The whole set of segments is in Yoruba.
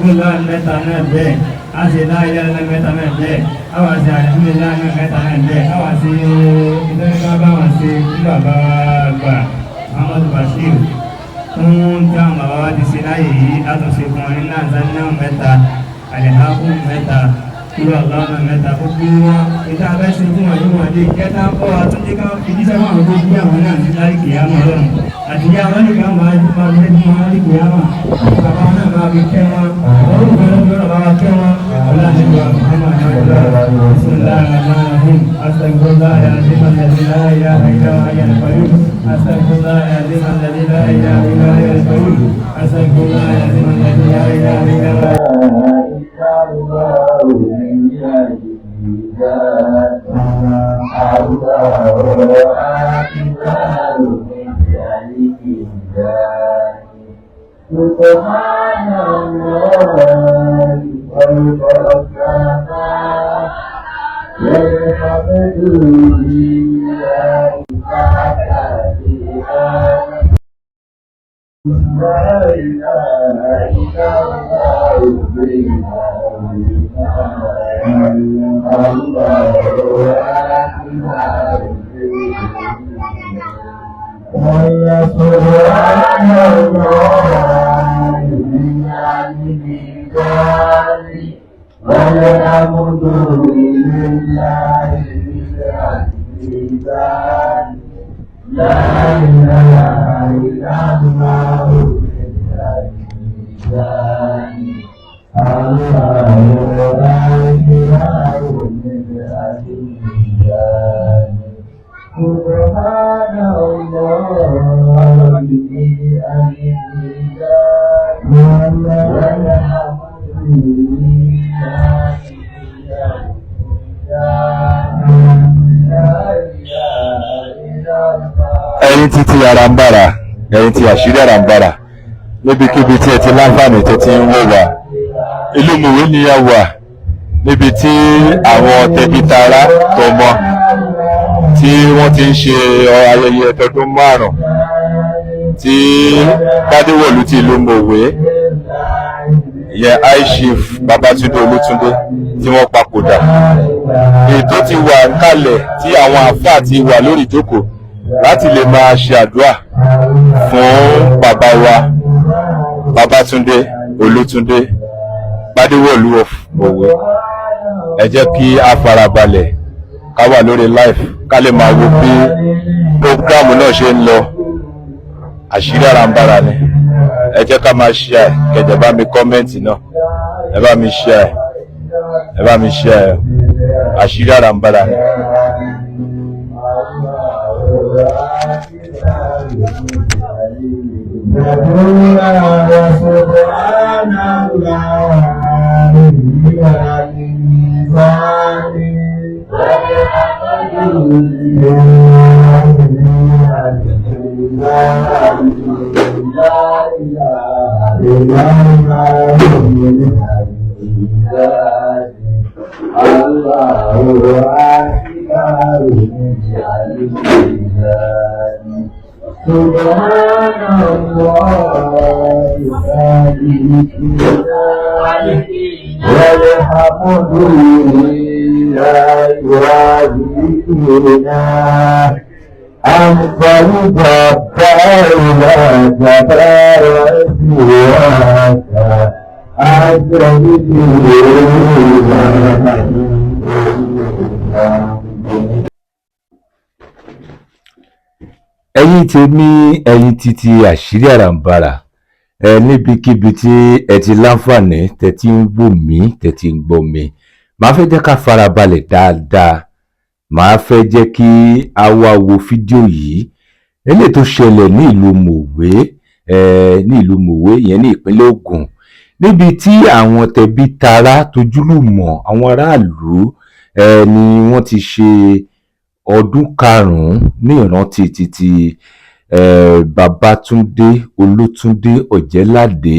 Astaghfirullah mẹ́ta náà bẹ́ẹ̀. A ṣe la ilaha illallah mẹ́ta náà bẹ́ẹ̀. A wá ṣe alhamdulillah náà mẹ́ta náà bẹ́ẹ̀. A wá ṣe ìtọ́jú bá wọn ṣe fún bàbá àgbà Muhammadu Bashir fún tí àwọn bàbá wa ti ṣe láàyè yìí, látọ̀ṣe fún wọn ní náà náà mẹ́ta, àlẹ́hákù mẹ́ta, kúrò aláwọ̀ mẹ́ta, gbogbo wọn ìta abẹ́ ṣe fún wọn yìí. Wọ́n lè kẹta ń bọ̀ àtúndé ká fi jíṣẹ́ fún àwọn tó bí àwọn náà ní láì kìyàmọ̀ lọ́rùn àti ìyá wọn nìkan máa máa fi fún wọn láì kìyàmọ̀. Bàbá wọn náà máa fi kẹ́ wọn, orúkọ lọ́dún bàbá wa kẹ́ wọn. Ọlá nígbà Muhammad bismillahir rahmanir rahim. Astaghfirullah al-azim alladhi la ilaha illa huwa hayyul qayyum. Astaghfirullah al-azim alladhi la ilaha illa huwa hayyul qayyum. Astaghfirullah al-azim alladhi la ilaha illa huwa. سبحان الله والبركة والحمد لله. لا إله إلا الله. سبحان الله والحمد لله. لا إله إلا الله. سبحان الله والحمد لله. Ẹ̀yin títí ara ń bára, ẹ̀yin tí àṣírí ara ń bára, níbikíbi tí ẹ ti láǹfààní tó ti ń wò wá, ìlú Mòwe ni a wà, níbi tí àwọn tẹbitara tọmọ tí wọ́n ti ń ṣe ayẹyẹ tọdún 5 tí Gbádéwọ̀lú ti ìlú Mòwe, ìyẹn High Chief Babátúndé Olútúndé, tí wọ́n papòdà. Ètò ti wà kálẹ̀ tí àwọn àáfàá ti wà lórí ìjókòó láti lè máa ṣe àdúrà fún bàbá wa Babátúndé Olútúndé, Gbádéwọ̀lú of Mòwe. Ẹ jẹ́ kí a farabalẹ̀ ká wà lórí live ká lè máa wo bí program náà ṣe ń lọ. Àṣírí àràǹbarà ni. Ẹ jẹ́ ká máa share, kẹjẹ bá mi comment náà, ẹ bá mi share, ẹ bá mi share. Àṣírí àràǹbarà ni. سبحان الله والحمد لله ربنا أنت الجبار لا جبار سواك أنت. Ẹ̀yin tèmi, ẹ̀yin títí àṣírí àràǹbarà, ẹ níbikíbi tí ẹ ti láǹfààní tẹ́ ti ń wò mí, tẹ́ ti ń gbọ́ mi, màá fẹ́ jẹ́ ká farabalẹ̀ dáadáa. Màá fẹ́ jẹ́ kí a wá wo fídíò yìí, eléyìí tó ṣẹlẹ̀ ní ìlú Mòwe, ẹ ní ìlú Mòwe ìyẹn ní ìpínlẹ̀ Ògùn, níbi tí àwọn tẹbí tará tojúlùmọ̀, àwọn aráàlú, ẹ ni wọ́n ti ṣe ọdún 5 ní ìrántí títí Babátúndé Olútúndé Ọ̀jẹ́ládé,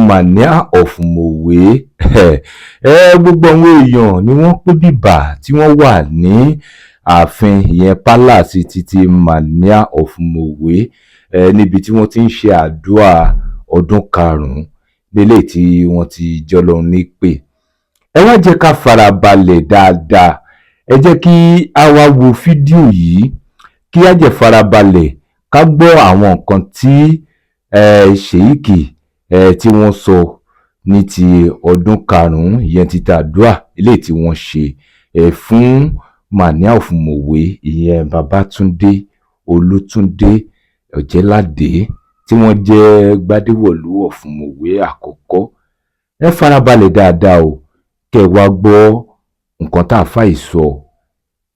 Mania of Mòwe. Gbogbo àwọn èèyàn ni wọ́n pé bìbà tí wọ́n wà ní ààfin, ìyẹn palace títí Mania of Mòwe, níbi tí wọ́n ti ń ṣe àdúrà ọdún 5. Lélẹ̀ tí wọ́n ti jọlọ́run ní pè. Ẹ wá jẹ́ ká farabalẹ̀ dáadáa. Ẹ jẹ́ kí a wá wo fídíò yìí, kí á jẹ́ farabalẹ̀ ká gbọ́ àwọn nǹkan tí ṣèyíkì tí wọ́n sọ ní ti ọdún karùn-ún, ìyẹn ti tàdúà eléyìí tí wọ́n ṣe fún Mania of Mòwe, ìyẹn Babátúndé Olútúndé Ọ̀jẹ́ládé, tí wọ́n jẹ́ Gbádéwọ̀lú of Mòwe àkọ́kọ́. Ẹ farabalẹ̀ dáadáa o, kẹ́ ẹ wá gbọ́ nǹkan tá àáfàá yìí sọ,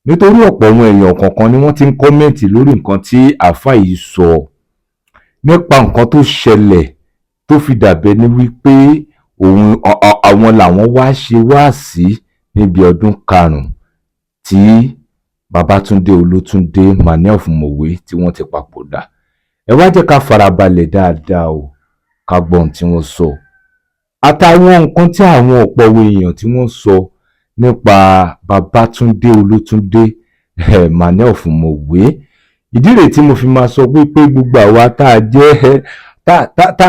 nítorí ọ̀pọ̀ àwọn èèyàn kọ̀ọ̀kan ni wọ́n ti ń comment lórí nǹkan tí àáfàá yìí sọ nípa nǹkan tó ṣẹlẹ̀ tó fi dàbẹ́ ní wípé òun àwọn làwọn wá ṣe wáàsí níbi ọdún karùn-ún tí Babátúndé Olútúndé Mania of Mòwe tí wọ́n ti papòdà. Ẹ wá jẹ́ ká farabalẹ̀ dáadáa o, ká gbọ́ ohun tí wọ́n sọ àtàwọn nǹkan tí àwọn ọ̀pọ̀ èèyàn tí wọ́n sọ nípa Babátúndé Olútúndé Mania of Mòwe. Ìdí rèé tí mo fi máa sọ wípé gbogbo àwa tá a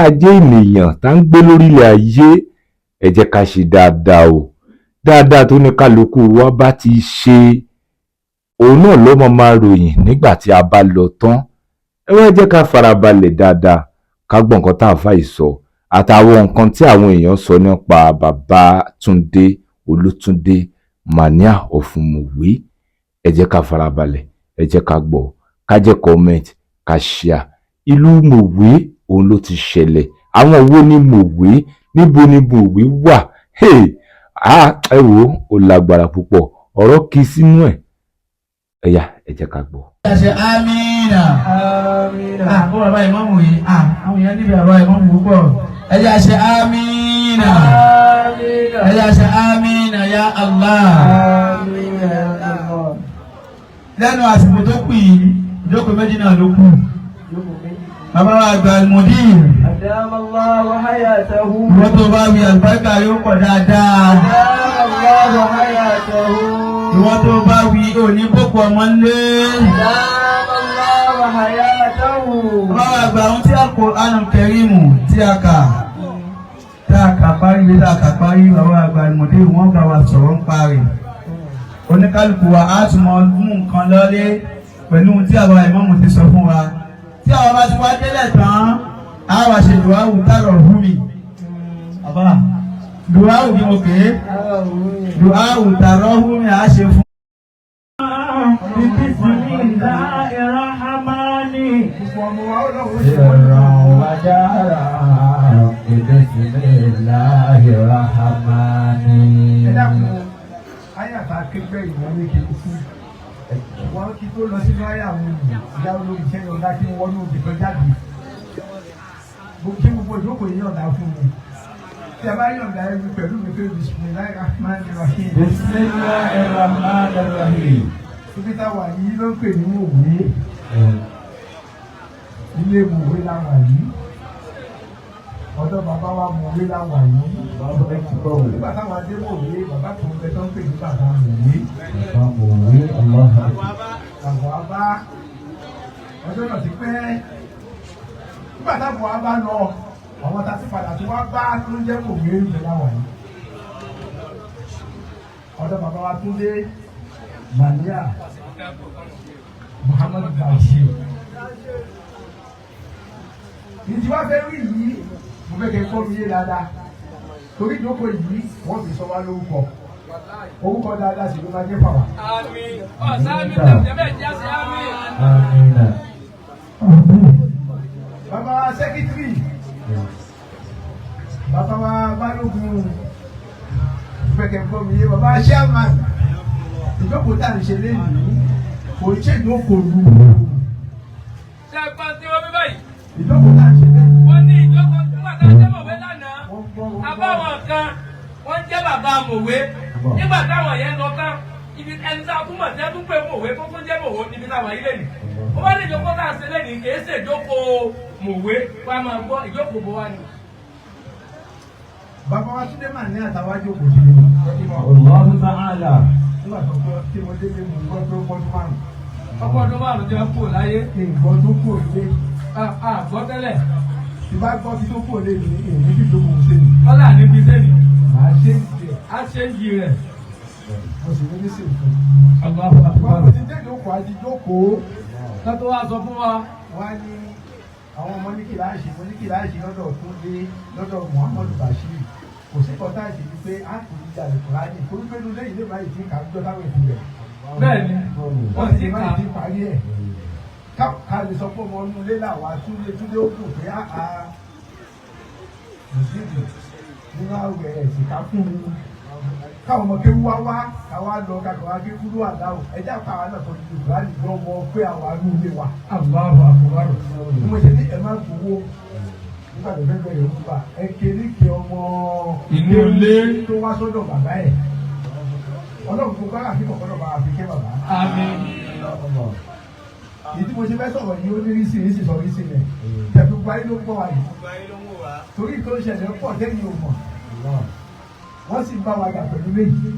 jẹ́ ènìyàn tá ń gbé lórílẹ̀ ayé, ẹ jẹ́ ká ṣe dáadáa o. Dáadáa tó ní kálukú wa bá ti ṣe, òun náà ló máa ròyìn nígbà tí a bá lọ tán. Ẹ wá jẹ́ ká farabalẹ̀ dáadáa, ká gbọ́ nǹkan tá àáfàá yìí sọ àtàwọn nǹkan tí àwọn èèyàn sọ nípa Babátúndé Olútúndé Mania of Mòwe. Ẹ jẹ́ ká farabalẹ̀, ẹ jẹ́ ká gbọ́, ká jẹ́ comment, ká share. Ìlú Mòwe òun ló ti ṣẹlẹ̀. Àwọn wo ni Mòwe? Níbo ni Mòwe wà? Hey, ah, ẹ wo, ó lágbára púpọ̀, ọ̀rọ̀ kì í sínú ẹ̀. Ẹ̀yà, ẹ jẹ́ ká gbọ́. Ṣe amina. Amina. Kó bàbá ìmọ̀mù yìí, àwọn èèyàn níbi bàbá ìmọ̀mù púpọ̀. Ẹ jẹ́ ṣe amina. Ẹ jẹ́ ṣe amina ya Allah. Lẹ́nu àsìkò tó kù yìí, ìjókòó méjì náà ló kù. Bàbá wa àgbà Al-Mudir. Ìwọ́n tó bá wí, àlùbáríkà yóò pọ̀ dáadáa. Ìwọ́n tó bá wí, òní boko ọmọ ńlé. Bàbá wa àgbà, ohun tí Al-Qur'an Al-Karim tí a kà parí, ìwé tí a kà parí, bàbá wa àgbà Al-Mudir wọ́n bá wa sọ̀rọ̀ ń parí. Oníkálukú wa á tún mọ mú nǹkan lọ́lé pẹ̀lú ohun tí àwa ìmáàmù ti sọ fún wa. Tí àwọn bá ti wá délẹ̀ tán, á wá ṣe dùwáwù tààrọ̀ húmi. Bàbá, dùwáwù bí mo pè é, dùwáwù tààrọ̀ húmi á ṣe fún. Bismillahirrahmani. سرا وجهرا بسم الله الرحمن. Ẹ dákun, àyàtà kékeré ìwọ̀n ní kí n kú wọn kí tó lọ sínú àyà àwọn olù ìyá olórí iṣẹ́ yọ̀ǹda kí n wọnú òbí kan jáde kí gbogbo ìjókòó yìí yọ̀ǹda fún mi. Tí a bá yọ̀ǹda, ẹbí pẹ̀lú mi pé bisimilahi rahman rahim. بسم الله الرحمن الرحيم. Ibi táwa yìí ló ń pè ní Mòwe. Ilé Mòwe láwà yìí, ọ̀dọ̀ bàbá wa Mòwe láwà yìí. Nígbà táwa dé Mòwe, bàbá kan bẹ tó ń pè ní bàbá Mòwe. Bàbá Mòwe, Allah. Bàbá bá ọjọ́ náà ti pẹ́. Nígbà táwọn wa bá lọ, àwọn tá a ti padà tí wọ́n bá tó ń jẹ́ Mòwe ń bẹ láwà yìí, ọ̀dọ̀ bàbá wa Túndé Mania Muhammadu Bashir. Ìdí wá fẹ́ rí yìí, mo fẹ́ kẹ́ kọ́ mi yé dáadáa, torí ìjókòó yìí, wọ́n fi sọ wá lórúkọ, orúkọ dáadáa sì ló máa jẹ́ fáwa. Àmín. Ọ̀sán mi tẹ̀lé jẹ́ sí àmín. Amina. Bàbá wa secretary, bàbá wa balógun, mo fẹ́ kẹ́ kọ́ mi yé, bàbá chairman, ìjókòó tá à ń ṣe léyìí kò ń ṣe ìjókòó lu. Ṣé ẹ gbọ́n tí wọ́n bí báyìí? Ìjókòó tá à ń ṣe léyìí. Wọ́n ní ìjókòó nígbà tá a jẹ́ Mòwe lánàá. Wọ́n gbọ́ wọ́n gbọ́. Àbáwọn kan wọ́n jẹ́ bàbá Mòwe. Nígbà táwọn yẹn lọ tán, ibi ẹni tá a tún mọ̀ tí ẹ tún pè Mòwe tó tún jẹ́ Mòwe níbi táwọn yìí lẹ́nu. Ó bá ní ìjókòó tá a ṣe lẹ́nu kì í ṣe ìjókòó Mòwe, wọ́n á máa gbọ́ ìjókòó bó wá ni. Bàbá wa Túndé mà ní àtàwọn àjòkò sí i. Allahu ta'ala. Nígbà tó gbọ́ tí mo délé, mo gbọ́ tó pọ́dún 5. Ọkọ̀ ọdún 5 jẹ́ kú láyé. Kí n gbọ́ tó kú òde. Àgbọ́ tẹ́lẹ̀. Tí bá gbọ́ kí tó kúrò lé mi, èmi fi ìjókòó ṣe ni. Kọ́lá ní fi sẹ́ni. Màá ṣe é jẹ. A ṣe ń yí rẹ̀. Mo sì ní ní sí nǹkan. Allahu Akbar. Wọ́n ti dé ìjókòó àti ìjókòó. Ká tó wá sọ fún wa. Wọ́n á ní àwọn ọmọ ní kìláàsì, mo ní kìláàsì lọ́dọ̀ Túndé, lọ́dọ̀ Muhammadu Bashir. Kò sí kọ́tà ìsìn ní pé a kò ní jalè Kùránì. Torí pé inú lẹ́yìn lè má yìí ti kà á gbọ́ táwọn ètò rẹ̀. Bẹ́ẹ̀ni, Wọ́n wọ́n ti ti má kà. yìí ti parí ẹ̀. Ká lè sọ pé ọmọ inú ilé làwa Túndé Túndé ó dùn pé áá mùsíìdì nínú àwẹ̀ ẹ̀sìn ká fún un. Káwọn ọmọ kéwú wá wá káwá lọ kakọ̀ wá ké kúrú àdáwò. Ẹjẹ́ àpáwá náà tó di Kùránì gbọ́ ọmọ pé àwa inú ilé wa. Allahu Akbar. Bí mo ṣe ní ẹ má gbowó nígbà tó fẹ́ bẹ̀rẹ̀ òkú bá ẹ kéré kí ọmọ Inú ilé. tó wá sọ́dọ̀ bàbá ẹ̀. Ọlọ́run kò bá àfi kọ̀ọ̀kan náà bá àfi kẹ́ bàbá. Àmín. Èyí tí mo ṣe fẹ́ sọ̀rọ̀ yìí ó ní rísì rísì sọ rísì rẹ̀. Tẹ̀fí gbogbo ayé ló ń gbọ́ wa yìí. Torí tó ń ṣẹlẹ̀ pọ̀ tẹ́yìn ò mọ̀. Wọ́n sì ń bá wa gà pẹ̀lú méjì.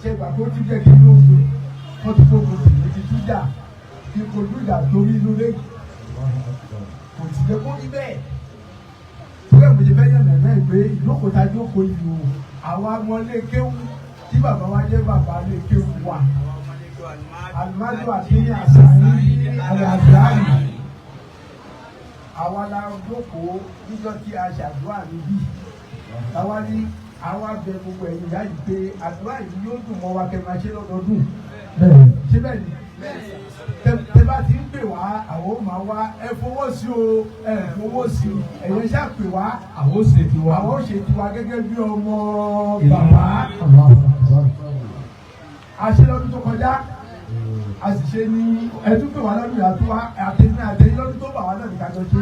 Ṣé ìgbà tó tún jẹ́ kí ló ń wọ́n ti gbógun tì mí ti tún jà kí kojú ìjà torí inú lé kò sì jẹ́ kó rí bẹ́ẹ̀. Torí ẹ̀ mo ṣe fẹ́ yàn lẹ́lẹ́ pé ìjókòó ta jókòó yìí o, àwa ọmọ ilé kéwú tí bàbá wa jẹ́ bàbá ilé kéwú wa. Alimadu àti Àsàní Àlàáfíàní. Àwa la jókòó níjọ́ tí a ṣàdúrà níbí. Àwa ní àwa bẹ gbogbo ẹ̀yin ìyá yìí pé àdúrà yìí yóò dùn mọ́ wa kẹ́ máa ṣe lọ́dọọdún. Ṣé bẹ́ẹ̀ ni? Tẹ bá ti ń pè wá, àwọn ò máa wá. Ẹ fowó sí o, ẹ fowó sí o, ẹ̀yin ṣáà pè wá. Àwọn ó ṣe tiwa. Àwọn ò ṣe tiwa gẹ́gẹ́ bí ọmọ bàbá. A ṣe lọ́dún tó kọjá, a sì ṣe ní ẹ tún pè wá lọ́dún yìí àtúwá àtẹ̀yìn àtẹ̀yìn lọ́dún tó bà wá náà nìkan jọ ṣe.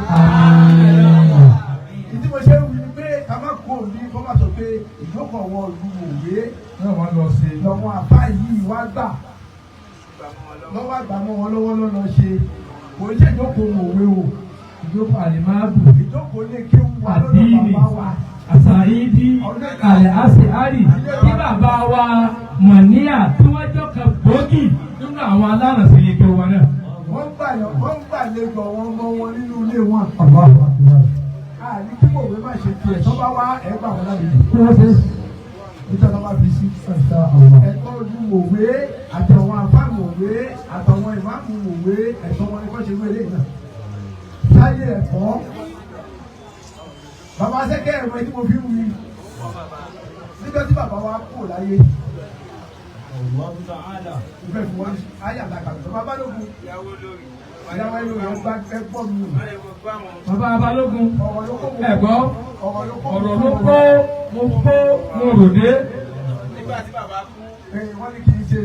Ìdí mo ṣe ń wí ni pé ká má kó òní kó má sọ pé ìjókòó wọn ìlú òwe Náà wọ́n lọ sí. lọ́wọ́ àbá yìí wá gbà lọ́wọ́ àgbà mọ́ wọn lọ́wọ́ ló lọ ṣe. Kò ń ṣe ìjókòó mòwe o. Ìjókòó àlìmáàbù. Ìjókòó lè kéwú wa lọ́dọ̀ Àdínì. bàbá wa. Àsàyídí. Àlẹ́ àṣẹ àlì. Tí bàbá wa Mọ̀níyà tí wọ́n jọ kan gbòógì nínú àwọn alárànṣe ike wa náà. Wọ́n gbà yàn, wọ́n gbà lẹ́gbọ̀ wọn mọ́ wọn nínú ilé wọn. Àní kí mòwe má ṣe tiẹ̀ tó bá wá ẹ̀ gbà wọn láyé. Nítorí wọn bá fi sí. Ẹ̀tọ́ ojú mòwe àtàwọn àfáà mòwe àtàwọn ìmáàmù mòwe ẹ̀tọ́ wọn ni kọ́ ṣe wéle náà. Sáyé ẹ̀kọ́. Bàbá Sẹ́kẹ́ ẹ̀rọ tí mo fi ń wí. Nígbà tí bàbá wa kú láyé. Ìfẹ́ fún wọn ayé àtàkà bàbá Balógun. Ìyàwó ẹni rẹ̀ gbá ẹgbọ́n mi. Bàbá Balógun. Ọ̀rọ̀ ló kó mo. Ẹ̀gbọ́. Ọ̀rọ̀ ló kó Ọ̀rọ̀ ló kó mo kó mo ròdé. Wọ́n ní kí n ṣe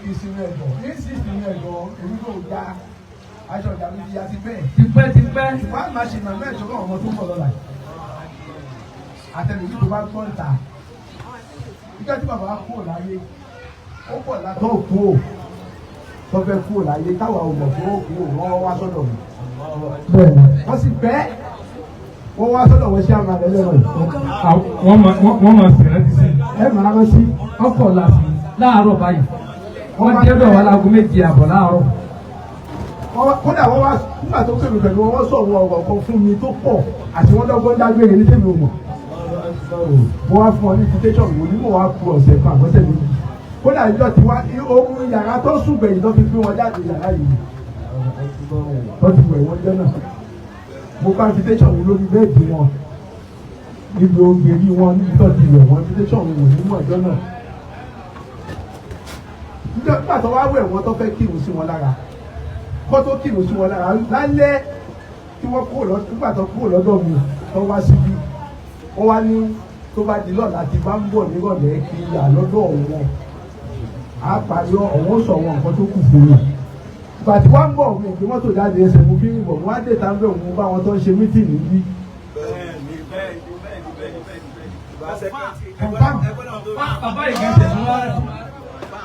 kí n sinmi ẹ̀dọ̀. Ní sì sinmi ẹ̀dọ̀, èmi kò gba aṣọ ìjà mi ti ya ti bẹ́ẹ̀. Tipẹ́tipẹ́. Wọ́n á máa ṣe màmá ẹ̀ṣọ́ náà ọmọ tó ń bọ̀ lọ́la. Àtẹnudí tó bá gbọ́ ń ta. Ìjọ tí bàbá kú ò láyé, ó pọ̀ látọ̀ kú ò. Tó fẹ́ kú ò láyé, táwa ò mọ̀ fún òkú ò wọ́n wá sọ́dọ̀ mi. Wọ́n sì bẹ́ẹ̀. Wọ́n wá sọ́dọ̀ wọ́n ṣé àmà lẹ́lẹ́rọ̀ yìí. Wọ́n máa ṣèrántí sí. Ẹ máa rántí. Ọkọ̀ làásì láàárọ̀ báyìí. Wọ́n dẹ́dọ̀ wá láago 7:30 láàárọ̀. Kódà wọ́n wá nígbà tó pè mí pẹ̀lú wọn, wọ́n sọ̀rọ̀ ọ̀rọ̀ kan fún mi tó pọ̀ àti wọ́n dọ́gbọ́n dágbére ní tèmi ò mọ̀. Mo wá fún ọ ní invitation mo ní mo wá ku ọ̀sẹ̀ kan àgbọ̀sẹ̀ méjì. Kódà ìjọ ti wá ohun yàrá tó sùn gbẹ̀yìn tó fi gbé wọn jáde yàrá yìí. Tó ti wẹ̀ wọ́n jẹ́ náà. Mo bá invitation wo lórí bẹ́ẹ̀dì wọn. Níbi ogbèrí wọn níbi tó ti wẹ̀ wọ́n invitation wo ní mọ̀ ọjọ́ náà. Nígbà tó wá wẹ̀ wọ́n tó fẹ́ kírun sí wọn lára. Kó tó kírun sí wọn lára lálẹ́ tí wọ́n kúrò lọ́dọ̀ nígbà tó kúrò lọ́dọ̀ mi tó wá síbí. Ó wá ní tó bá di lọ́la tí bá ń bọ̀ nírọ̀lẹ́ kí n yà lọ́dọ̀ wọn. Á parí ọ̀wọ́n sọ àwọn nǹkan tó kù fún mi. Ìgbà tí wọ́n ń bọ̀ mi ìgbé mọ́tò jáde ẹsẹ̀ mo fi ń bọ̀ mo wá dé ta ń bẹ̀ mo bá wọn tó ń ṣe mítìnì níbí. Confirm. Bàbá ìgbésẹ̀ fún wa.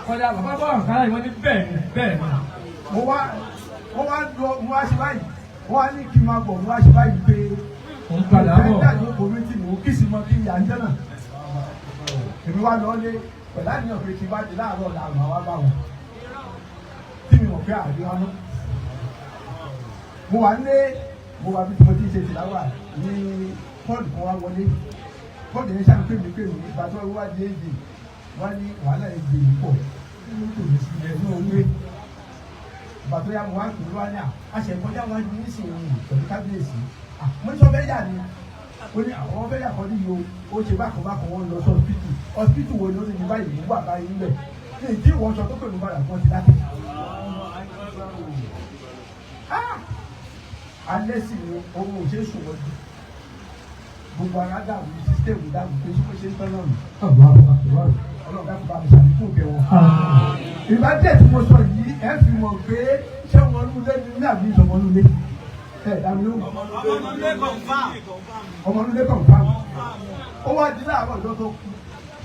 Kọjá bàbá bọ̀ àǹkárá yìí wọ́n ní bẹ́ẹ̀ ni bẹ́ẹ̀ ni. Mo wá mo wá lọ mo wá ṣe báyìí. Wọ́n wá ní kí n máa bọ̀ mo wá ṣe báyìí pé Òun padà bọ̀. Ẹ̀ka ìjókòó mítìnì mo kí sì mọ kí ìyá ń jẹ́ náà. Èmi wá lọ lé pẹ̀lú àníyàn pé tí bá di láàárọ̀ làwọn àwa bá wọn. Tí mi mọ̀ pé àríwá mọ́. Mo wà ní mo wà bí mo ti ṣe tìláwà ní pọ́ọ̀lù kan wá wọlé. Pọ́ọ̀lù yẹn ṣáà ń pè mí ìgbà tó wá di èjì wá ní wàhálà èjì yìí pọ̀ nínú kò ní sí ẹnu òwe. Ìgbà tó yá mo wá pè wá ní à àṣẹ kọjá wá ní nísìnyí pẹ̀lú kábíyèsí. Mo ní sọ fẹ́ yà ni ó ní àwọn fẹ́ yà kọ́ níyì o ó ṣe bákan bákan wọn lọ sí ọsibítù ọsibítù wo ni ó ní ní báyìí mo wà báyìí níbẹ̀ ní ìdí ìwọ̀n sọ tó pè mí padà fún ọtí láti. Alẹ́ sì ni ohun ò ṣe é sùn lọ́jọ́ gbogbo ara dàrú sísítẹ́ẹ̀mù dàrú pé ṣé ṣe ń tán náà nù. Ọlọ́run dákun bá mi ṣàlékún kẹ wọn. Ìbá díẹ̀ tí mo sọ yìí ẹ fi mọ̀ pé ṣé wọn nú lé ní àbí ìṣọ̀mọ́ nú lé ẹ dá mi lóhùn. Ọmọ nú lé kọ̀ǹfàm. Ó wá di láàárọ̀ ọjọ́ tó kú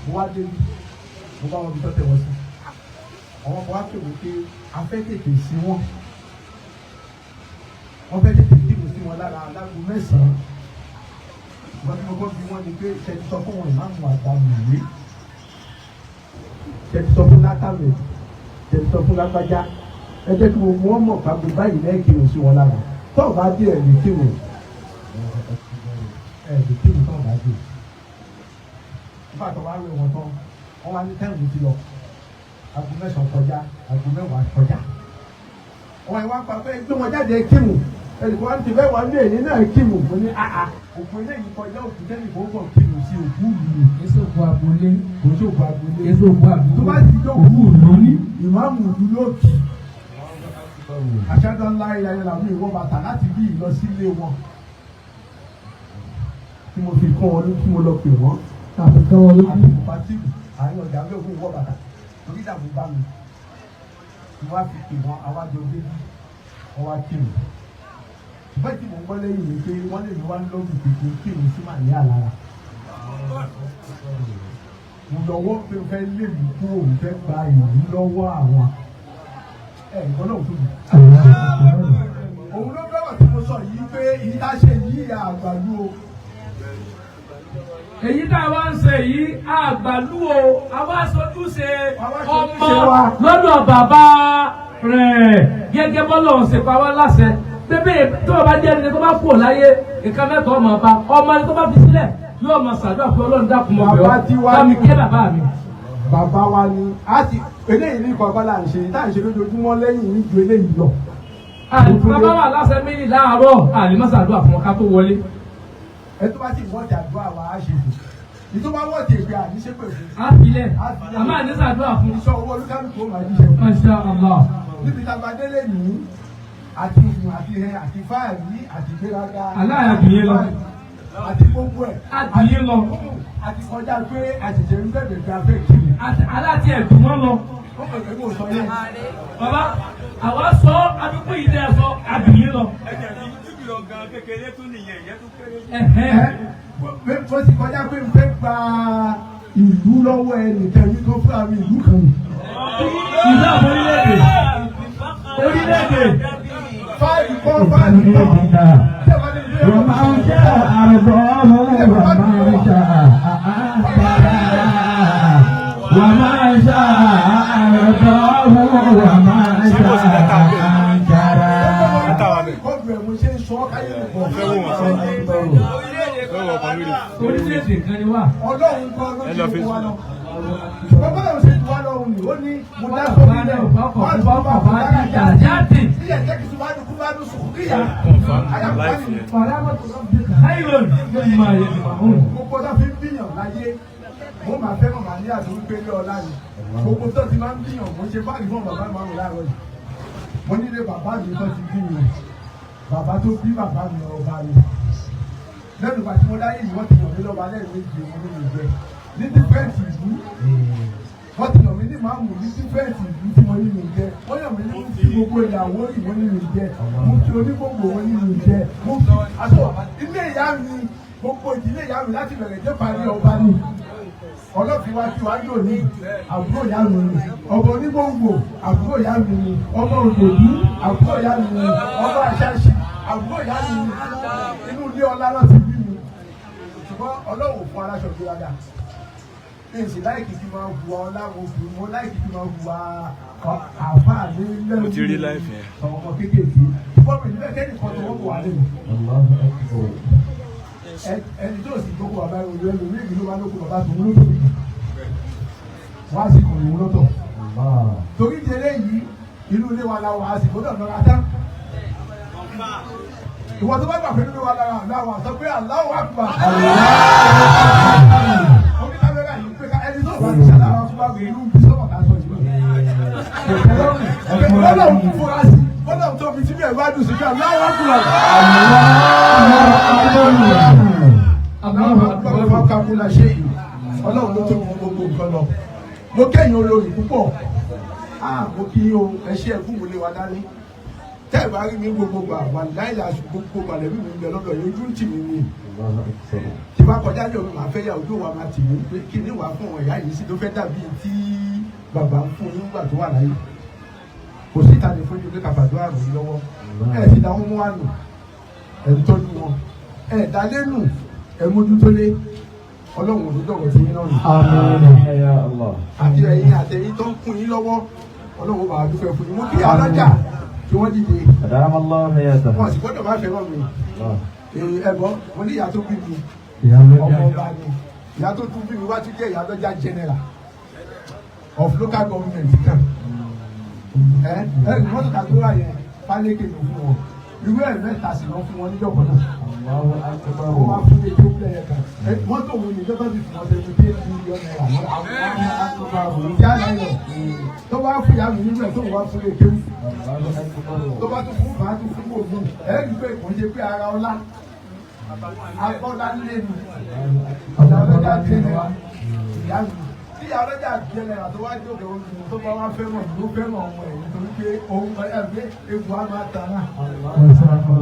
mo wá débi mo bá wọn bí tọ́tẹ̀ wọn sí. Àwọn ọmọ wa pè wọ́n pé a fẹ́ tètè sí wọn. Wọ́n fẹ́ tètè dìbò sí wọn lára alágo mẹ́sàn-án. Wọ́n ti kọ́kọ́ bí wọ́n ní pé ṣe ti sọ fún wọn ìmáàmù àgbà nìyí ṣe ti sọ fún látàmì ṣe ti sọ fún lágbájá ẹ jẹ́ kí gbogbo wọn mọ̀ ká gbogbo báyìí lẹ́yìn kírun sí wọn lára tó o bá dé ẹ̀ lè kírun ẹ̀ lè kírun tó o bá dé. Nígbà tó wá rí wọn tán wọ́n wá ní tẹ́ǹgù ti lọ aago mẹ́sàn-án kọjá aago mẹ́wàá kọjá wọ́n wá pa pé gbé wọn jáde kírun ẹnìkan wá ti fẹ́ wá ní èyí náà kírun mo ní àà òkú eléyìí kọjá òkú tẹ́lẹ̀ kó kàn kírun sí òkú ìlú. Èso òkú agboolé. Kò sí òkú agboolé. Èso òkú àdúgbò. Tó bá ti dé òkú ìlú ní ìmáàmù ìlú ló kì. Àṣàdọ̀ ńlá ìlànà làwọn ìwọ bàtà láti bí ìlọ sílé wọn. Tí mo fi kọ́ wọn ló tí mo lọ pè wọ́n. Tàbí kọ́ wọn lójú. Àti kòpátìrì àárín ọjà ń bẹ̀ fún ìwọ bàtà. Torí ìdààmú bá mi. Mo wá fi pè wọ́n àwájọ débí wọ́n wá kírun. Ṣùgbọ́n tí mò ń gbọ́ lẹ́yìn ni pé wọ́n lè ní wá lọ́ọ̀bù kékeré kírun sí màá ní àlára. Mo lọ́wọ́ pé mo fẹ́ lé mi kú òun fẹ́ gba ìlú lọ́wọ́ àwọn. Ẹ ìgbọ́n náà tóbi. Òun ló gbọ́dọ̀ tí mo sọ yìí pé èyí tá a ṣe yìí àgbàlú o. Èyí tá a wá ń ṣe yìí àgbàlú o, àwa sojúṣe ọmọ lọ́dọ̀ bàbá rẹ̀ gẹ́gẹ́ bọ́lọ̀ ń ṣe pa wá láṣẹ. Bébè tó o bá jẹ́ ẹni tó bá kú láyé nǹkan mẹ́tọ́ ọmọ ọba ọmọ ẹni tó bá fi sílẹ̀ yóò máa ṣàdúrà fún Ọlọ́run dákun mọ́ bẹ́ẹ̀ ọ́ bá mi kẹ́ bàbá mi. Bàbá wa ni a ti eléyìí ní kọ̀ọ̀kan là ń ṣe tá à ń ṣe lójoojúmọ́ lẹ́yìn ní ju eléyìí lọ. Bàbá wa láṣẹ méjì láàárọ̀ àlè má ṣàdúrà fún wọn ká tó wọlé. Ẹ tó bá sì wọ́ọ̀tì àdúrà wa á ṣe fún. Ìtò bá wọ́ọ̀tì èpè àníṣe pè fún. Á filẹ̀ àmọ́ àní ṣàdúrà fún. Iṣẹ́ owó olúkálùkù ó máa jíṣẹ́ fún. Masha Allah. Níbi tá a bá délé ní àti ìfún àti ìhẹ àti fáàrí àti ìgbéraga. Aláya dùn lọ. Àti gbogbo ẹ̀. Àdùn lọ. Àti kọjá pé àṣẹ̀ṣẹ̀ ń bẹ̀rẹ̀ pé a fẹ́ kiri. Aláàtì ẹ̀dùn wọn lọ. Ó kàn fẹ́ kó sọ yẹn. Bàbá àwa sọ adúgbò yìí dẹ́ sọ àdùn yín lọ. Mo ti kọjá pé mo fẹ́ gba ìlú lọ́wọ́ ẹnìkan yìí tó fún àwọn ìlú kan. Ìlú àwọn orílẹ̀-èdè. Orílẹ̀-èdè. Fáìlì kọ́ fáìlì kọ́. ومن شاء أرضاه ومن شاء أنكره ومن شاء أرضاه ومن شاء أنكره. Orílẹ̀-èdè kan ni wá. Ọlọ́run kọ́ ló ti wá lọ. Ṣùgbọ́n bọ́lá ṣe ti wá lọ́run ni ó ní mo dá sórí ilẹ̀ wọ́n ti bá bá Jáde. Ilé ẹ̀jẹ̀ kìí sùn wá ní kú bá ní sùn kíyà. Ayọ̀n ló máa yẹ ìfàhùn. Gbogbo ọ̀dọ́ fi ń bíyàn láyé. Mo máa fẹ́ màmá ní àti wípé ilé ọlá ni. Gbogbo tó ti máa ń bíyàn mo ṣe báyìí fún bàbá mi láàárọ̀ yìí. Mo nílé bàbá mi tó ti bí mi. Bàbá tó bí bàbá mi ọba mi. Lẹ́nu ìgbà tí mo dáyé yìí wọ́n ti yàn mí lọ́ba lẹ́ẹ̀mejì mo ní mi jẹ. Ní dífẹ́ǹtì ìlú wọ́n ti yàn mí ní màmú ní dífẹ́ǹtì ìlú tí mo ní mi jẹ. Wọ́n yàn mí ní mufti gbogbo ìyàwó ìwọ́n ní mi jẹ. Mufti onígbòǹgbò wọ́n ní mi jẹ. Mufti aṣọ ilé ìyá mi gbogbo ìdílé ìyá mi láti bẹ̀rẹ̀ dé parí ọba ni. Ọlọ́fin wa tí wàá yóò ní àbúrò ìyá mi ni. Ọba onígbòǹgbò àbúrò ìyá mi ni. Ọba òdòdó àbúrò ìyá mi ni. Ọba àṣàṣì àbúrò ìyá mi ni. Inú ilé ọlá náà ti bí mi. Ṣùgbọ́n Ọlọ́run fún aláṣọ gbéraga. Èsì láìkì kí máa hùwà ọláwo fi mo láìkì kí máa hùwà àfáà ní lẹ́nu. Mo ti rí láìfẹ́. Ọmọ kéékèèké. Ṣùgbọ́n mi níbẹ̀ kẹ́ni kan tó wọ́n kò wá lé mi. Ẹni tó sì gbogbo bàbá ìwé ẹlòmíì ìlú wa lóko bàbá tòun ló tóbi jù. Wọ́n á sì kàn lòun lọ́tọ̀. Torí di eléyìí, inú ilé wa la wà, á sì gbọ́dọ̀ lọ́ra tán. Ìwọ tó bá gbà pé nínú wa lára wà, sọ pé Allahu Akbar. Oní kámẹ́rà yìí pé ẹni tó bá ti ṣàlàyé fún wa pé inú bí sọ́mọ̀ ká sọ yìí. Bọ́lá òun fura sí, bọ́lá òun tó fi síbẹ̀ ìwádìí sí pé Allahu Akbar. Allahu Akbar fọ́nká kúlà ṣé yìí. Ọlọ́run ló tó mọ gbogbo nǹkan lọ. Mo kẹ́yìn olórí púpọ̀. Mo kí o, ẹ ṣe ẹ̀kú mi lé wa dání. Tẹ́ ẹ̀ bá rí mi gbogbo gbà wà láìla gbogbo gbàlẹ́ mi mi bẹ lọ́dọ̀ yìí, ojú ń tì mí ni. Tí bá kọjá ní omi, màá fẹ́ yà ojú wa máa tì mí pé kí ni wàá fún àwọn ìyá yìí sí tó fẹ́ dàbí tí bàbá ń fún yín nígbà tó wà láyé. Kò sí ìtàní fún yín pé kàfàdúrà ràn yín lọ́wọ́. Ẹ sì dáhùn mú wà nù, ẹ̀ ń tọ́jú wọn, ẹ̀ dálé nù, ẹ̀ mójútólé. Ọlọ́run ò ní dọ̀rọ̀ tí yín náà nù. Àti ẹ̀yin àtẹ̀yin tó ń kún yín lọ́wọ́, Ọlọ́run bá dúpẹ́ fún yín. Mo kí ọlọ́jà tí wọ́n dìde, wọn sì gbọ́dọ̀ má fẹ́ràn mi. Ẹ̀gbọ́n mo ní ìyá tó bí mi, ọmọ ọba ni ìyá tó tún bí mi, wá tún jẹ́ ìyá lọ́jà general of local government kan. Ẹ ẹ mọ́tò tàbí wà yẹn pálékè ló fún wọn, irú ẹ̀ mẹ́ta sì lọ fún wọn níjọba náà. Wọ́n wá fún mi tó kúlẹ̀ yẹn kan, mọ́tò wo ni lọ́tọ́ ti fún wọn ₦78 million lọ́wọ́ tó bá fún ìyá mi nínú ẹ̀, tó wá fún èké tó bá tún fún bàá tún fún ògùn. Ẹ rí i pé kò ń ṣe pé ara ọlá abọ́lá nílé mi, ọ̀dà ọlọ́jà jẹ́nẹ̀rà ìyá mi tí ìyá ọlọ́jà jẹ́nẹ̀rà tó wá jókòó ojú tó bá wá fẹ́ràn ló fẹ́ràn ọmọ ẹ̀, nítorí pé òun ẹ̀ pé egbò á máa tàn án.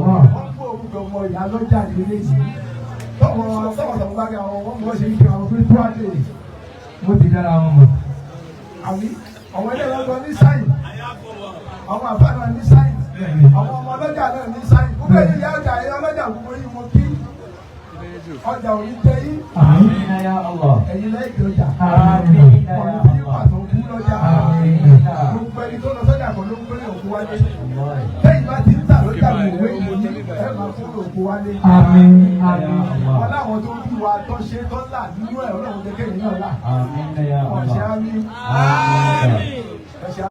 Wọ́n kó orúkọ ọmọ ìyá ọlọ́jà nílé yìí tọ́wọ́ tọ́wọ́ tọ́wọ́ bá rí àwọn ọmọ ṣe ń kí àwọn pé tó wá dé. Mo ti dára wọn mọ̀. Àbí àwọn ilé ìlọ́gbọ́n ní sáyìn, àwọn àfáà náà ní sáyìn, àwọn ọmọ ọlọ́jà náà ní sáyìn. Gbogbo ẹ̀yin ìyá ọjà, ẹ̀yin ọlọ́jà, gbogbo yín mo kí. Ọjà ò ní tẹ yín. Ẹ̀yin lẹ́yìn ọjà ọ̀nà tí pàtó kú lọ́jà. Gbogbo ẹni tó lọ sọ́jà kan ló ń gbé òkú wálé. Lẹ́yìn bá ti ń tà lọ́jà mọ̀wé ìwòye, ẹ máa kó òkú wálé. Wọn láwọn tó bí wa tó ṣe tó là nínú ẹ̀, Ọlọ́run jẹ́ kéyìn náà là. Ọ̀ṣẹ́ á ní. Ọ̀ṣẹ́.